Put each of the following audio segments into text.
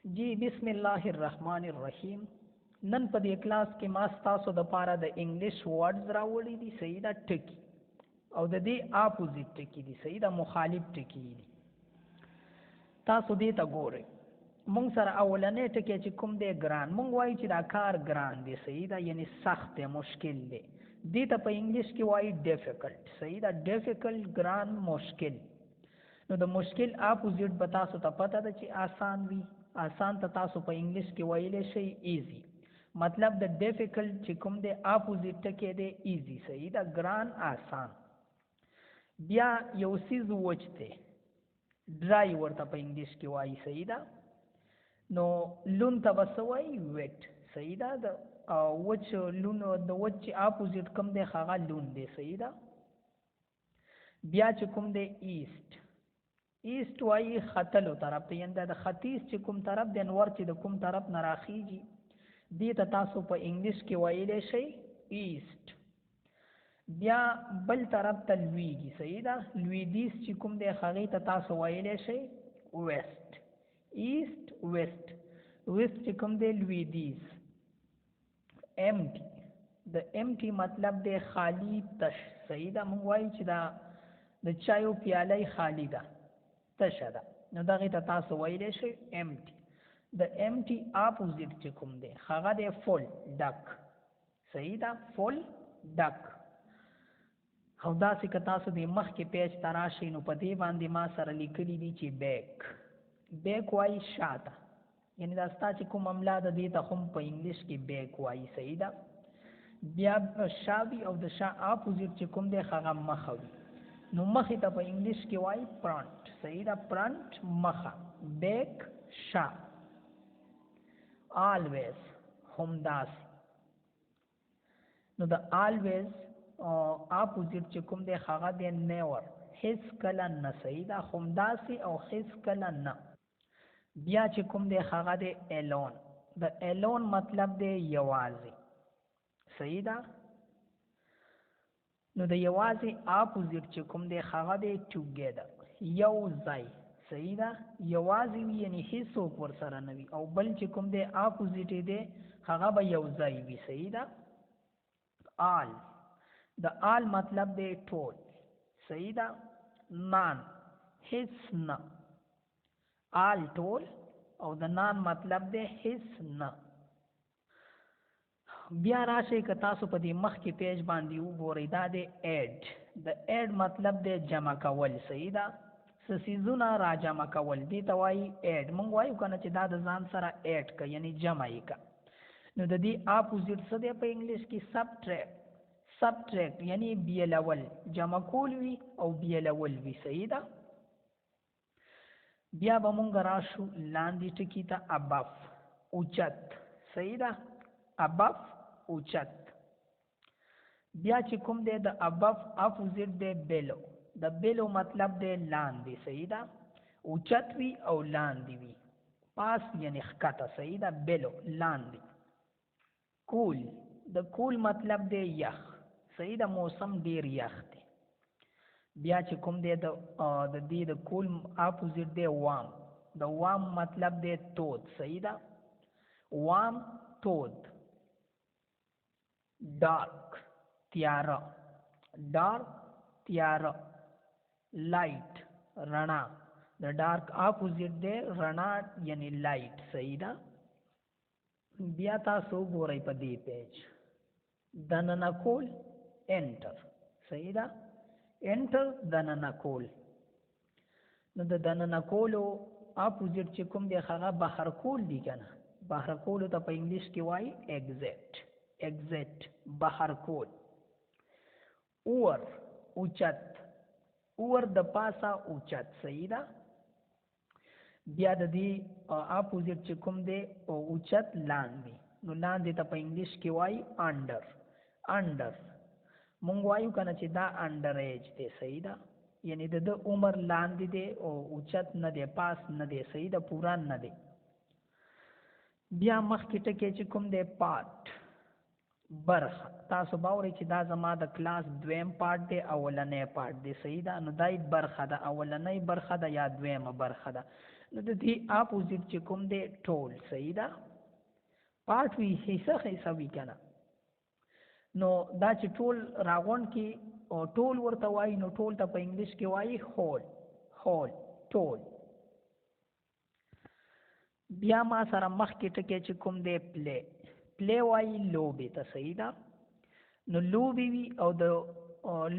جی بسم الله الرحمن الرحیم. نن په دې کلاس کې ما ستاسو د پاره د انګلیش ورډز راوړي دي، صحیح ده، ټکي او د دې اپوزیټ ټکي دي، صحیح ده، مخالف ټکي دي. تاسو دې ته ګورئ، مونږ سره اولنې ټکی چې کوم دی ګران، مونږ وایو چې دا کار ګران دی، صحیح ده، یعنی سخت دی، مشکل دی. دې ته په انګلیش کې وایي ډیفیکلټ، صحیح ده، ډیفیکلټ، ګران، مشکل. نو د مشکل اپوزیټ به تاسو ته پته ده چې آسان وي. آسان ته تاسو په انګلیش کې ویلی شئ ایزي. مطلب د ډیفیکلټ چې کوم دی اپوزیټ ټکی دی ایزي، صحیح ده، ګران، آسان. بیا یو څیز وچ دی، ډرای ورته په انګلیش کې وایي، صحیح ده. نو لون ته به څه وایي؟ ویټ، صحیح ده. د وچ لون، د وچ اپوزیټ کوم دی هغه لون دی، صحیح ده. بیا چې کوم دی ایسټ، ایسټ وایي ختلو طرف ته، یعنی د ختیځ چې کوم طرف دی، نور چې د کوم طرف نه راخیږي، دې ته تاسو په انګلیش کې ویلی شئ ایسټ. بیا بل طرف ته لویږي، صحیح ده، لویدیځ چې کوم دی هغې ته تاسو ویلی شئ ویسټ. ایسټ، ویسټ، ویسټ چې کوم دی لویدیځ. ایمټي، د ایمټي مطلب دی خالی، تش، صحیح ده. موږ وایو چې دا د چایو پیاله خالی ده، تشه ده، نو دغې ته تاسو ویلی شئ ایمټي. د ایمټي اپوزیټ چې کوم دی هغه دی فول، ډک، صحیح ده، فول، ډک. او داسې که تاسو دې مخکې پیج ته راشئ، نو په دې باندې ما سره لیکلي دي چې بیک. بیک وایي شاته، یعنی دا ستا چې کوم املا ده دې ته هم په انګلیش کې بیک وایي، صحیح ده. بیا شا وي او د شا اپوزیټ چې کوم دی هغه مخه وي، نو مخې ته په انګلیش کې وایي فرنټ، صحیح ده، فرنټ، مخه، بیک، شا. آلویز همداسې، نو د آلویز اپوزیټ چې کوم دی هغه دی نیور، هیڅ کله نه، صحیح ده، همداسې او هیڅ کله نه. بیا چې کوم دی هغه دی الون. د الون مطلب دی یوازې، صحیح ده. نو د یوازې اپوزیټ چې کوم دی هغه دی ټوګیدر، یو ځای، صحیح ده، یوازې وي، یعنی هیڅوک ورسره نه وي، او بل چې کوم دی اپوزیټ یې دی هغه به یو ځای وي، صحیح ده. آل، د آل مطلب دی ټول، صحیح ده. نان، هیڅ نه، آل ټول، او د نان مطلب دی هیڅ نه. بیا راشئ که تاسو په دې مخکې پیج باندې وګورئ، دا دی ایډ. د ایډ مطلب دی جمع کول، صحیح ده، څه څیزونه را جمع کول، دې ته وایي ایډ. موږ وایو که نه چې دا د ځان سره ایډ که، یعنی جمع یې که. نو د دې اپوزیټ څه دی په انګلیش کې؟ سبټریکټ. سبټریکټ یعنی بیلول، جمع کول وي او بیلول وي، صحیح ده. بیا به مونږ راشو لاندې ټکي ته ابف، اوچت، صحیح ده، ابف، اوچت. بیا چې کوم دی د ابف اپوزیټ دی بیلو. د بیلو مطلب دی لاندې، صحیح ده، اوچت وي او لاندې وي، پاس یعنی ښکته، صحیح ده، بیلو لاندې. کول، د کول مطلب دی یخ، صحیح ده، موسم ډیر یخ دی. بیا چې کوم دی د دې د کول اپوزیټ دی وام. د وام مطلب دی تود، صحیح ده، وام، تود. ډارک، تیاره، ډارک، تیاره. لایټ، رڼا. د ډارک اپوزیټ دی رڼا یعنی لایټ، صحیح ده. بیا تاسو وګورئ په دې پیج دننه کول، انټر، صحیح ده، انټر دننه کول. نو د دننه کولو اپوزیټ چې کوم دی هغه بهر کول دی که نه، بهر کولو ته په انګلیش کې وایي اگزیټ، اگزیټ، بهر کول. اور، اوچت، اور د پاسه اوچت، صحیح ده. بیا د دې اپوزیټ چې کوم دی اوچت لاندې، نو لاندې ته په انګلیش کې وایي انډر، انډر. مونږ وایو که نه چې دا انډر ایج دی، صحیح ده، یعنی د ده عمر لاندې دی او اوچت نه دی، پاس نه دی، صحیح ده، پوره نه دی. بیا مخکې ټکی چې کوم دی پارټ، برخه. تاسو به اورئ چې دا زما د کلاس دویم پارټ دی، اولنی پارټ دی، صحیح ده. نو دا یې برخه ده، اولنۍ برخه ده یا دویمه برخه ده. نو د دې اپوزیټ چې کوم دی ټول، صحیح ده؟ پارټ وي، حصه حصه وي که نه؟ نو دا چې ټول راغونډ کی او ټول ورته وایي، نو ټول ته په انګلیش کې وایي هول، هول، ټول. بیا ما سره مخکې ټکی چې کوم دی پلی، پلی وایي لوبې ته، صحیح ده؟ نو لوبې وي او د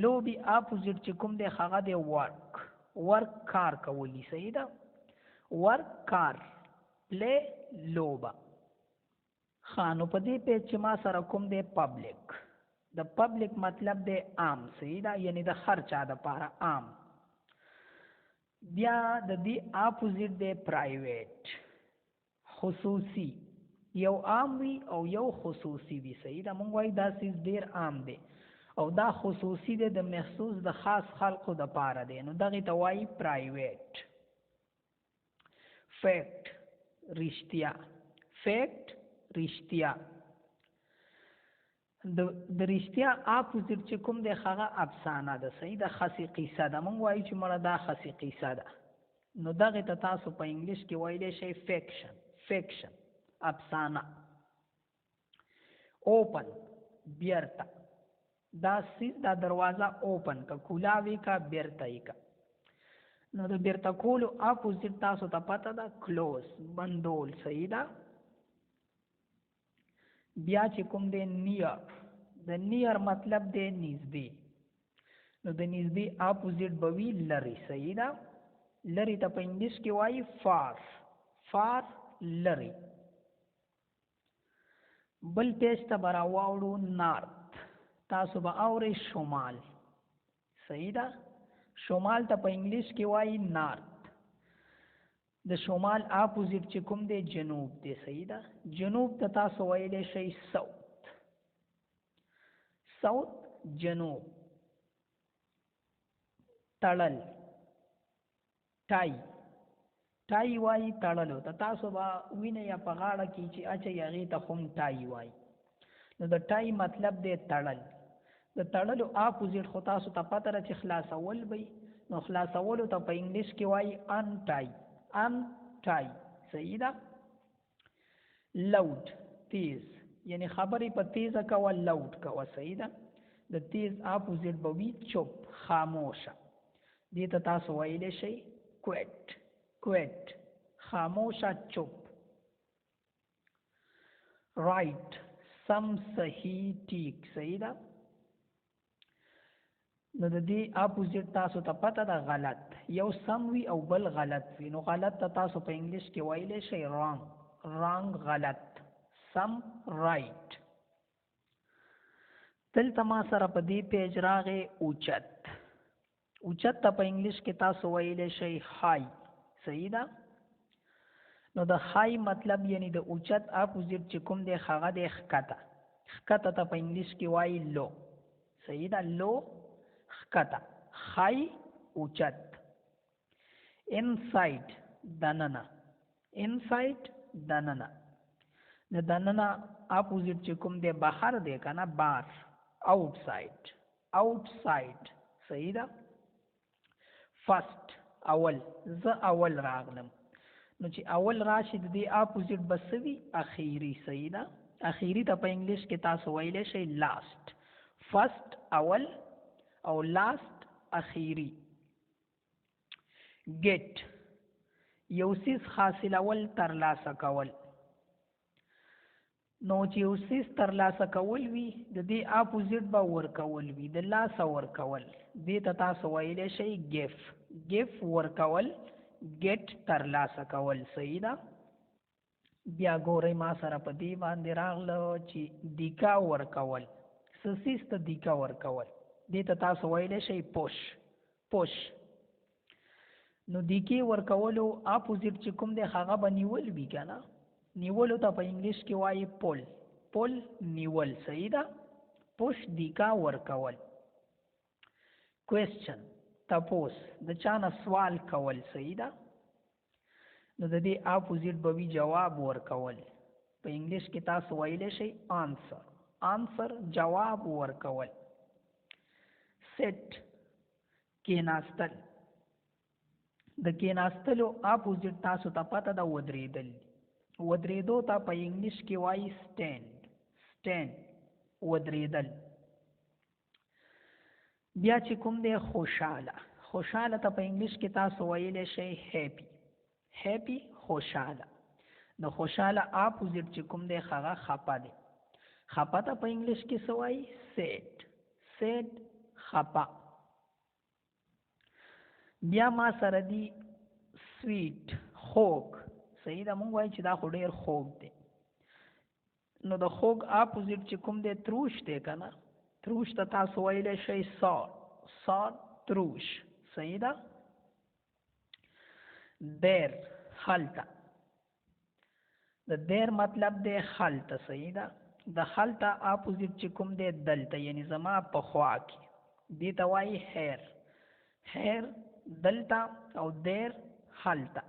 لوبې اپوزیټ چې کوم دی هغه دی ورک، ورک کار کولی، صحیح ده؟ ورک کار، پلی لوبه. ښه، نو په دې پیج چې ما سره کوم دی پبلک، د پبلک مطلب دی عام، صحیح ده؟ یعنی د هر چا د پاره عام. بیا د دې اپوزیټ دی پرایویټ، خصوصي. یو عام وي او یو خصوصي وي، صحیح ده؟ مونږ وایو دا څیز ډیر عام دی او دا خصوصي دی، د مخصوص د خاص خلقو د پاره دی، نو دغې ته وایي پرایویټ. فیکټ رښتیا، فیکټ رښتیا. د رښتیا اپوزیټ چې کوم دی هغه افسانه ده، صحیح ده؟ خاصې قصه ده. مونږ وایو چې مړه دا خاصې قصه ده، نو دغې ته تاسو په انګلیش کې ویلی شئ فیکشن، فیکشن افسانه. اوپن بیرته، دا څیز دا دروازه اوپن که کولاوي کا بیرته یې که. نو د بیرته کولو اپوزیټ تاسو ته پته ده کلوز، بندول، صحیح ده؟ بیا چې کوم دی نیر، د نیر مطلب دی نږدې، نو د نږدې اپوزیټ به وي لرې، صحیح ده؟ لرې ته په انګلیش کې وایي فار، فار لرې. بل پیج ته به راواوړو نارت، تاسو به اورئ شمال، صحیح ده؟ شمال ته په انګلیش کې وایي نارت. د شمال اپوزیټ چې کوم دی جنوب دی، صحیح ده؟ جنوب ته تاسو ویلی شئ ساوت، ساوت جنوب. تړل ټای، ټای وایي تړلو ته. تاسو به وینئ یا په غاړه کې چې اچوي هغې ته هم ټای وایي. نو د ټای مطلب دی تړل. د تړلو اپوزیټ خو تاسو ته پته ده چې خلاصول به وي، نو خلاصولو ته په انګلیش کې وایي ان ټای، ان ټای، صحیح ده؟ لوډ تیز، یعنی خبرې په تیزه کوه، لوډ کوه، صحیح ده؟ د تیز اپوزیټ به وي چوپ، خاموشه. دې ته تاسو ویلی شئ کویټ، کویټ خاموشه، چوپ. رایټ سم، صحیح، ټیک، صحیح ده؟ نو د دې اپوزیټ تاسو ته پته ده غلط. یو سم وي او بل غلط وي، نو غلط ته تاسو په انګلیش کې ویلی شئ رانګ، رانګ غلط، سم رایټ. دلته ما سره په دې پیج راغی اوچت. اوچت ته په انګلیش کې تاسو ویلی شئ های، صحیح ده؟ نو د های مطلب یعنی د اوچت اپوزیټ چې کوم دی هغه دی ښکته. ښکته ته په انګلیش کې وایي لو، صحیح ده؟ لو ښکته، های اوچت. انسایډ دننه، انسایډ دننه. د دننه اپوزیټ چې کوم دی بهر دی که نه، بار، اوټ سایډ، اوټ سایډ، صحیح ده؟ فرست اول، زه اول راغلم، نو چې اول راشي د دې اپوزیټ به څه وي؟ اخیری، صحیح ده؟ اخیری ته په انګلیش کې تاسو ویلی شئ لاست. فرست اول او لاست اخیری. ګیټ یو څیز حاصلول، ترلاسه کول. نو چې یو څیز ترلاسه کول وي د دې اپوزیټ به ورکول وي، د لاسه ورکول. دې ته تاسو ویلی شئ ګیف، ګیف ورکول، ګیټ ترلاسه کول، صحیح ده؟ بیا ګورئ ما سره په دې باندې راغله چې دیکا ورکول، څه څیز ته دیکا ورکول، دې ته تاسو ویلی شئ پوش، پوش. نو دیکې ورکولو اپوزیټ چې کوم دی هغه به نیول وي که نه؟ نیولو ته په انګلیش کې وایي پول، پول نیول، صحیح ده؟ پوش دیکا ورکول. کوېسچن تپوس، د چا نه سوال کول، صحیح ده؟ نو د دې اپوزیټ به وي جواب ورکول. په انګلیش کې تاسو ویلی شئ آنسر، آنسر جواب ورکول. سیټ کیناستل. د کیناستلو اپوزیټ تاسو ته پته ده ودریدل دي. ودریدو ته په انګلیش کې وایي سټینډ، سټینډ ودریدل. بیا چې کوم دی خوشاله، خوشاله ته په انګلیش کې تاسو ویلی شئ هیپي، هیپي خوشاله. د خوشاله اپوزیټ چې کوم دی هغه خپه دی. خپه ته په انګلیش کې څه وایي؟ سیډ، سیډ خپه. بیا ما سره دی سویټ، خوږ. صحیح ده، مونږ وایو چې دا خو ډېر خوږ دی. نو د خوږ اپوزیټ چې کوم دی تروش دی که نه، تروش ته تاسو ویلی شئ سار، سار تروش. صحیح ده. دیر هلته، د دیر مطلب دی هلته. صحیح ده. د هلته اپوزیټ چې کوم دی دلته، یعنی زما په خوا کې، دې ته وایي هیر، هیر دلته او دیر هلته.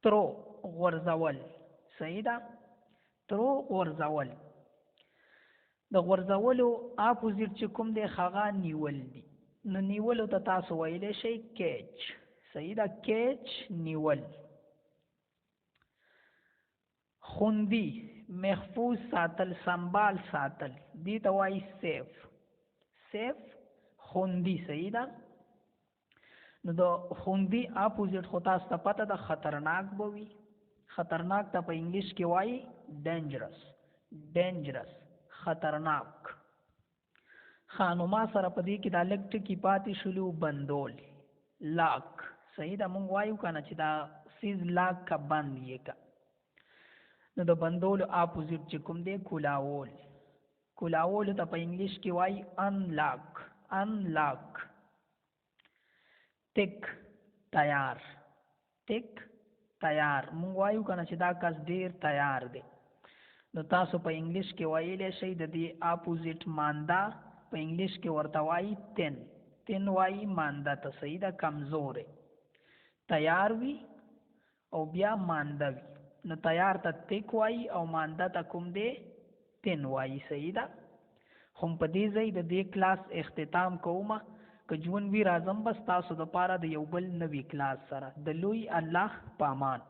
ترو غورځول. صحیح ده، ترو غورځول. د غورځولو اپوزیټ چې کوم دی هغه نیول دي. نو نیولو ته تاسو ویلی شئ کیچ. صحیح ده، کیچ نیول. خوندي، محفوظ ساتل، سنبال ساتل، دې ته وایي سیف، سیف خوندي. صحیح ده. نو د خوندي اپوزیټ خو تاسو ته پته ده خطرناک به وي. خطرناک ته په انګلیش کې وایي ډینجرس، ډینجرس خطرناک. ښه، نو ما سره په دې کې دا لږ ټکي پاتې شولو، بندول، لاک. صحیح ده، مونږ وایو که نه چې دا څیز لاک که بند یې که. نو د بندولو اپوزیټ چې کوم دی کولاول، کولاولو ته په انګلیش کې وایي انلاک، انلاک. تک تیار، تک تیار. مونږ وایو که نه چې دا کس ډیر تیار دی. نو تاسو په انګلیش کې ویلی شئ د دې اپوزیټ مانده په انګلیش کې ورته وایي تن، تن وایي مانده ته. صحیح ده، کمزوری، تیار وي او بیا مانده وي. نو تیار ته تک وایي او مانده ته کوم دی تن وایي. صحیح ده. هم په دې ځای د دې کلاس اختتام کومه. که ژوند وي راځم به ستاسو دپاره د یو بل نوي کلاس سره. د لوی الله په امان.